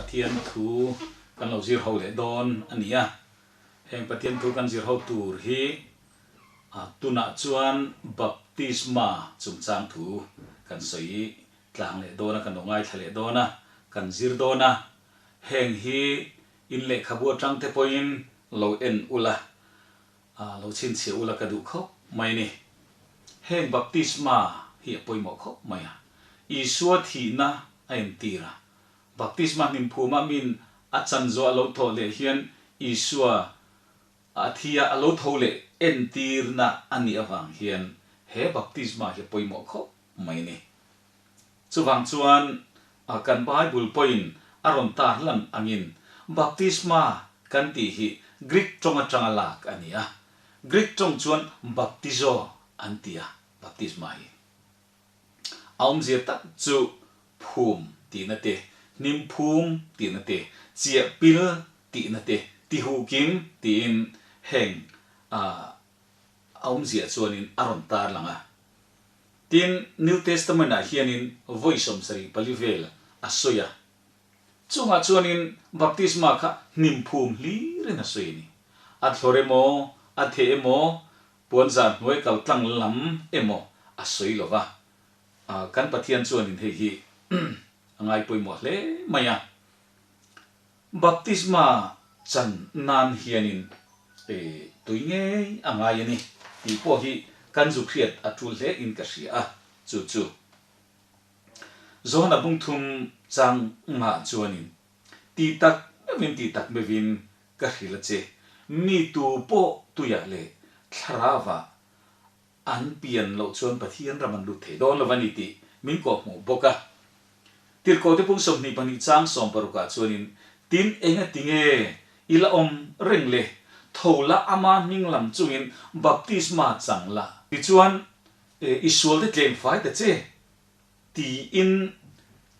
Pathian thu kan lo zir ho leh dawn a ni a. Heng Pathian thu kan zir ho tur hi tunah chuan baptisma chungchang thu kan sawi tlang leh dawn a, kan lo ngaithla leh dawn a, kan zir dawn a. Heng hi in lehkhabu atang te pawhin lo en ula, lo chhinchhiah ula ka duh khawp mai a ni. Heng baptisma hi a pawimawh khawp mai a, Isua thihna a entir a. Baptisma hnim phuma min a chan zawh a lo thawh leh hian Isua a thi a, a lo tho leh entirna a nih avang hian he baptisma hi a pawimawh khawp mai a ni. Chuvang chuan kan Bible pawhin a rawn tar lan angin baptisma kan tih hi Greek tawng atanga lak a ni a. Greek tawng chuan baptizo an ti a, baptisma hi. A awmzia tak chu phum tihna te, hnim phum tihna te, chiah pil tihna te, tihuhkim tiin heng a awmzia chuanin a rawn tar lang a. Tin, New Testament ah hianin vawi 74 vel a sawi a. Chungah chuanin baptisma kha hnim phum hlirin a sawi a ni. A thlawr emaw, a theh emaw, puanzar hnuai kal tlang lam emaw a sawi lo va. Kan Pathian chuanin hei hi a ngai pawimawh hle mai a. Baptisma chan nan hianin tui ngei a ngai a ni tih pawh hi kan zuk hriat a tul hle in ka hria a, chu chu Johana bungthum chang ngah chuanin ti tak meuhin ti tak meuhin ka hrilh a che, mi tu pawh tuiah leh thlarauah An pian loh chuan Pathian ram an lut thei dawn lo a ni tih min kawhhmuh bawk a. Tirhkohte pung 22 chang 60 ah chuanin, Tin enga tinge i la awm reng le? Tho la ama hming lam chungin baptisma chang la. Tichuan, i sualte tleng fai ta che, tiin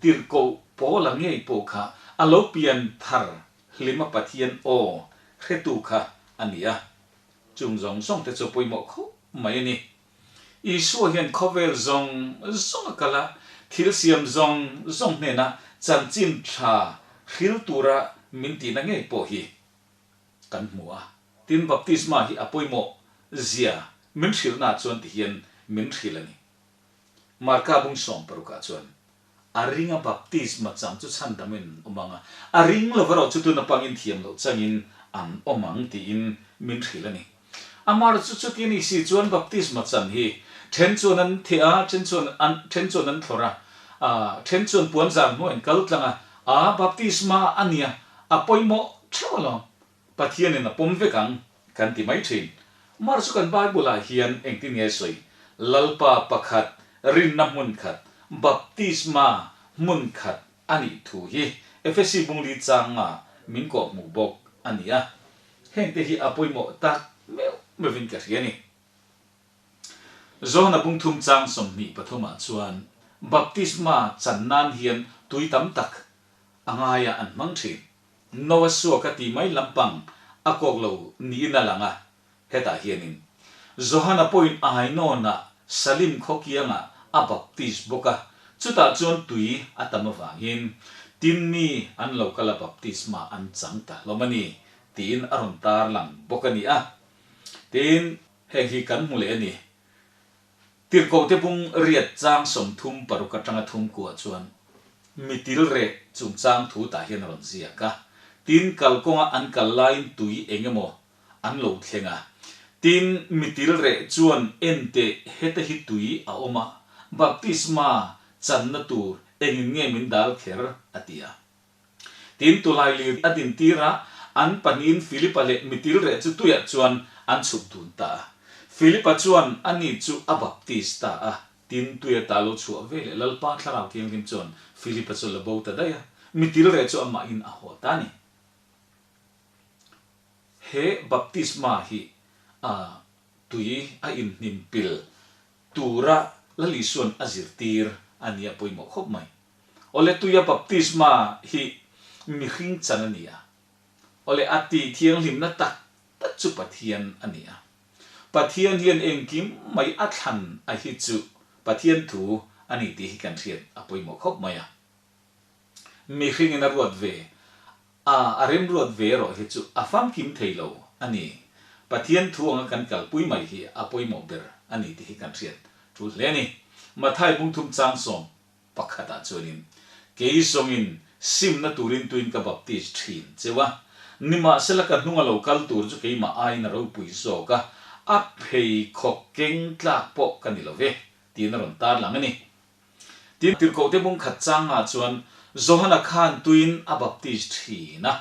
tirhkoh Paula ngei pawh kha a lo pian thar hlima Pathian aw hretu kha a ni a. Chung zawng zawng te chu pawimawh khawp mai a ni. Isua hian khawvel zawng zawng a kal a, thil siam zawng zawng hnena chanchin tha hril tura min tihna ngei pawh hi kan hmu a. Tin, baptisma hi a pawimawh zia min hrilhna chuan ti hian min hrilh a ni. Marka bung 60 ah chuan A ring a baptisma chang chu chhandamin an awm ang a, a ring lo erawh chu tuna pangin thiam loh changin an awm ang tiin min hrilh a ni. Amar chu chuti a ni si chuan baptisma chan hi then chuan an theh a, then chuan an then chuan an thlawrh a, then chuan puanzar hnuaiah an kal tlang a, a baptisma a nia, a pawimawh theuh alawm. Pathianin a pawm vek ang kan ti mai thin. Mar chu kan Bible-ah hian engtin nge sawi? Lalpa pakhat, rinna hmun khat, baptisma hmun khat a nih thu hi Efesi bungli changa min kawhhmuh bawk a ni a. Hengte hi a pawimawh tak meuh meuhin ka hria a ni. Johana bungthum chang 23 ah chuan baptisma chan nan hian tui tam tak a ngaiah an hmang thin. Noa suak a ti mai lampang a kawk lo niin a lang a, hetah hianin Johana pawhin Ainawnah Salim khaw kiangah a baptis bawk a, chutah chuan tui a tam avangin tin mi an lo kal a baptisma an chang ta hlawm a ni tiin a rawn tarlang bawk a ni a. Tin, heng hi kan hmu leh a ni. Tirhkohte bung riat chang 36 atanga thum kuah chuan mi tilreh chungchang thu tah hian a rawn ziak a. Tin, kalkawnga an kal laiin tui eng emaw an lo thleng a. Tin, mi tilreh chuan enteh heta hi tui a awm a, baptisma channa tur engin nge min dal kher? a ti a. Tin, Tulaili a din tir a, an pahnihin Philipa leh mitilreh chu tuiah chuan an chhuk dun ta a. Philipa chuan ani chu a baptis ta a, tin, tuia ta lo chhuah ve leh Lalpa Thlarau Thianghlim chuan Philipa chu la bo ta daih a, mitilreh chu amahin a haw ta a ni. He baptisma hi a tui a inhnim pil tura Lal Isua'n a zirtir a nia pawimawh khawp mai. Awle tuia baptisma hi mihring chan a ni a. Awle a tih thianghlimna tak tak chu Pathian a ni a. Pathian hian engkim mai a thlan a hi chu Pathian thu a ni tih hi kan hriat a pawimawh khawp mai a. Mihringin a ruat ve. A a remruat ve erawh hi chu a famkim thei lo a ni. Pathian thu anga kan kalpui mai hi a pawimawh ber a ni tih hi kan hriat tul hle a ni. Mathai bungthum chang sawm pakhatah chuanin, Kei zawngin simna turin tuin ka baptis thin cheu a, nimahsela ka hnunga lo kal tur chu keimah aiin a ropui zawk a, a pheikhawk keng tlak pawh ka ni lo ve, tiin a rawn tarlang a ni. Tin, Tirhkohte bung khat changah chuan Johana khan tuin a baptis thin a,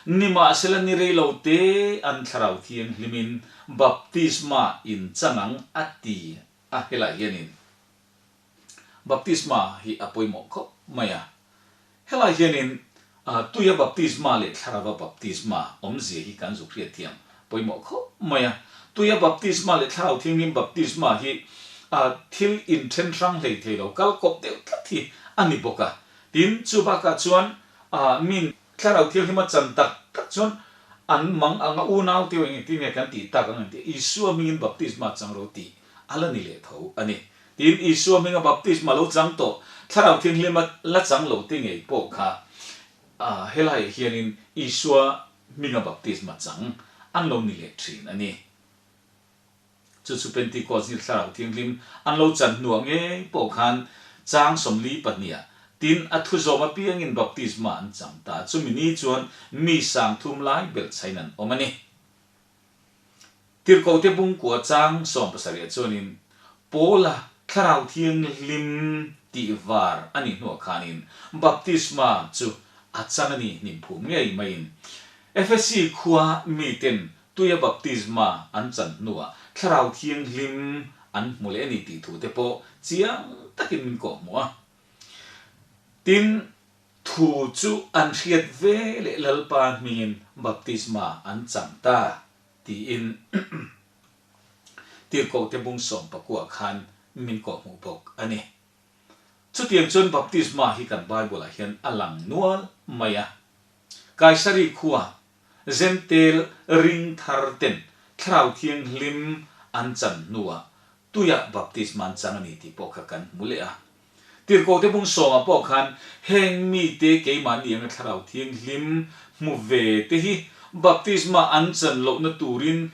nimahsela ni rei lo te an Thlarau Thianghlimin baptisma in chang ang a ti a, helai hianin baptisma hi a pawimawh khawp mai a. Helai hianin tuia baptisma leh Thlarauva baptisma awmzia hi kan zuk hriat thiam pawimawh khawp mai a. Tuia baptisma leh Thlarau Thianghlim baptisma hi thil inthen hrang hlei thei lo kal kawp deuh tlat hi a ni bawk a. Tin, chu bakah chuan min Thlarau Thianghlim a chan tak tak chuan an mang anga unau te eng engtin nge kan tih tak ang engti Isua hmingin baptisma chang ro tih a la ni leh tho a ni. Tin, Isua hminga baptisma lo chang tawh, Thlarau Thianghlim a la chang lo te ngei pawh kha helaiah hianin Isua hminga baptisma chang an lo ni leh thin a ni. Chu chu Pentecost ni Thlarau Thianghlim an lo chan hnuah ngei pawh khan chang 42ah tin a thu zawm apiangin baptisma an chang ta. Chumi ni chuan mi 3000 lai belhchhain an awm a ni. Tirhkohte bungkua chang 70ah chuanin Paula Thlarau Thianghlim tih var a nih hnuah khanin baptisma chu a chang a ni hnimphum ngei maiin Efesi khua miten tuia baptisma an chan hnuah Thlarau Thianghlim an hmu leh a ni tih thute pawh chiang takin min kawhhmuh a. Tin, Thu chu an hriat ve leh Lalpa hmingin baptisma an chang ta, tiin Tirhkohte bung 19 khan min kawhhmuh bawk a ni. Chutiang chuan baptisma hi kan Bible-ah hian a lang nual mai a. Kaisari khua Zentel ring thar ten Thlarau Thianghlim an chan hnuah Tuiah baptisma an chang a ni tih pawh kha kan hmu leh a. Tirhkohte bung sawmah pawh khan heng mite keimahni anga Thlarau Thianghlim hmu ve te hi baptisma an chan lohna turin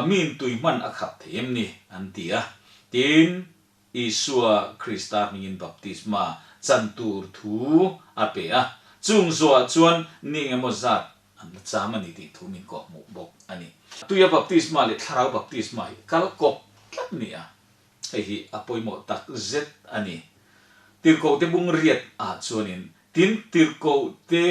miin tui hman a khap thei em ni an ti a. Tin, Isua Krista hmingin baptisma chan tur thu a pe a. Chung zawhah chuan ni engemaw zat An la cham a ni tih thu min kawhhmuh bawk a ni. Tuia baptisma leh thlarau baptisma hi kal kawp tlat ni a, hei hi a pawimawh tak zet a ni. Tirhkohte bung riat ah chuanin tin tirhkohte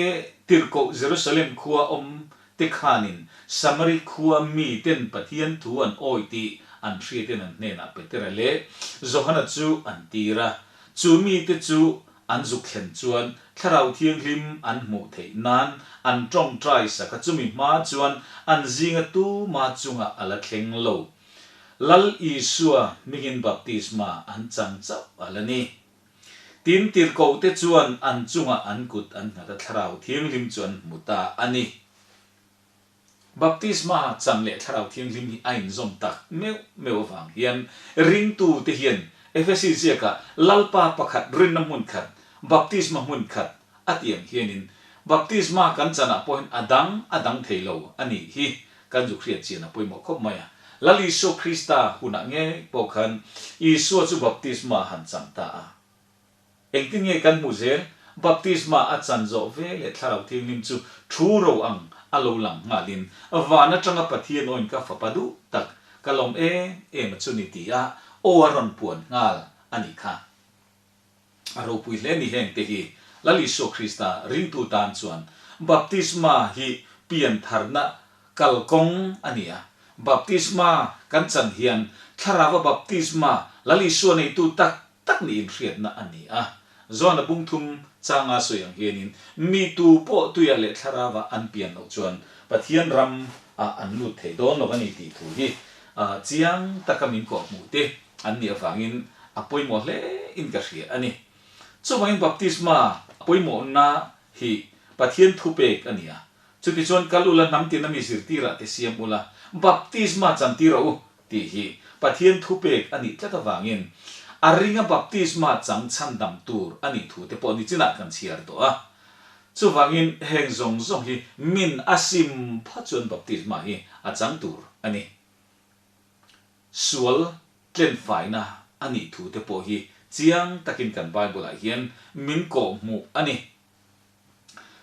tirhkoh Jerusalem khua awm te khanin Samari khua mi ten Pathian thu an awi tih an hriatin an hnenah Petera leh Johana chu an tir a, chu mite chu An zuk thlen chuan Thlarau Thianghlim an hmuh theih nan an tawngtai sak a, chumi hma chuan an zinga tuma chungah a la thleng lo. Lal Isua hmingin baptisma an chang chauh a la ni. Tin, tirhkohte chuan an chungah an kut an nghat a, Thlarau Thianghlim chu an hmu ta a ni. Baptisma chan leh Thlarau Thianghlim hi a inzawm tak meuh meuh avang hian ringtute hian Efesi ziakah Lalpa pakhat rinna hmun khat, baptisma hmun khat a tih ang hianin baptisma kan chanah pawhin a dang a dang thei lo a nih hi kan zuk hriat chian a pawimawh khawp mai a. Lal Isua Krista hunah ngei pawh khan Isua chu baptisma han chang ta a. Engtin nge kan hmuh zel? Baptisma a chan zawh ve leh Thlarau Thianghlim chu thu ro ang a lo lang nghalin, Van atanga Pathian awin ka fapa duh tak, ka lawm em em a chu ni ti a aw a rawn puan nghal a nih kha. A ropui hle ni heng te hi Lal Isua Krista ringtu tan chuan baptisma hi piantharna kalkawng a ni a. Baptisma kan chan hian Thlarauva baptisma Lal Isua neitu tak tak niin hriatna a ni a. John-a bung thum changa sawi ang hianin mi tu pawh tuiah leh thlarauah an pian loh chuan Pathian ram ah an lut thei dawn lo a ni tih thu hi chiang taka min kawhhmuh te an nih avangin a pawimawh hle in ka hria a ni. Chuvangin baptisma pawimawhna hi Pathian thupek a ni a. Chutichuan kal ula hnam tina mi zirtirah te siam ula baptisma chantir rawh u Tih hi Pathian thupek a nih tlat avangin a ringa baptisma chang chhandam tur a nih thu te pawh nichinah kan chhiar tawh a. Chuvangin heng zawng zawng hi min a sim pha chuan baptisma hi a chang tur a ni. Sual tlenfaina a nih thu te pawh hi chiang takin kan Bible-ah hian min kawhhmuh a ni.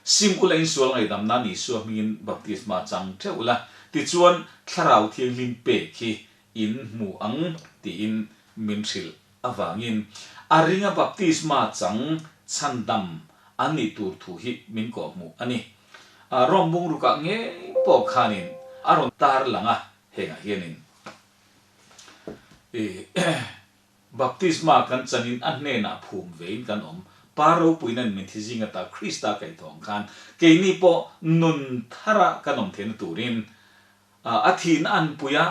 Sim ula in sual ngaihdam nan Isua hmingin baptisma chang theuh ula, tichuan Thlarau Thianghlim pek hi in hmu ang tiin min hrilh avangin a ringa baptisma chang chhandam an nih tur thu hi min kawhhmuh a ni. Rom bungrukah ngei pawh khanin a rawn tar lang a, hengah hianin i Baptisma kan chanin a hnenah phum vein kan awm. Pa ropuinain min thi zing ata Krista kaihthawng khan keini pawh nun thara kan awm theihna turin a thihna anpuia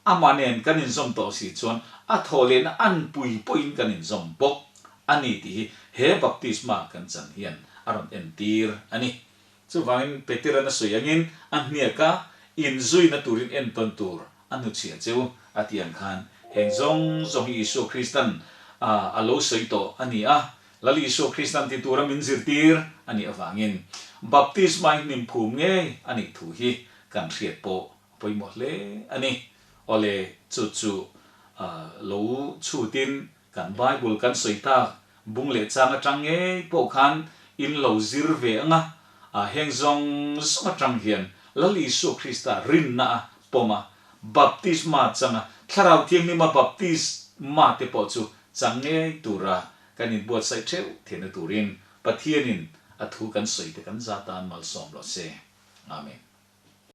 amah nen kan inzawm tawh si chuan a thawhlehna anpui pawhin kan inzawm bawk a ni tih hi he baptisma kan chan hian a rawn entir a ni. Chuvangin Petera'n a sawi angin a hniaka inzuina turin entawn tur a hnuchhiah che u a tih ang khan heng zawng zawng hi Isua Krista'n a lo sawi tawh a ni a. Lal Isua Krista'n ti tura min zirtir a nih avangin baptisma hi hnim phum ngei a nih thu hi kan hriat pawh a pawimawh hle a ni. Awle, chu chu lo chhutin Kan Bible kan sawi tak bung leh chang atang ngei pawh khan in lo zir ve ang a, heng zawng zawng atang hian Lal Isua Krista rinna a pawm a, baptisma chang a, Thlarau Thianghlima baptisma te pawh chu chang ngei tura kan inbuatsaih theuh theihna turin Pathianin a thu kan sawi te kan za tan malsawm rawh se. Amen.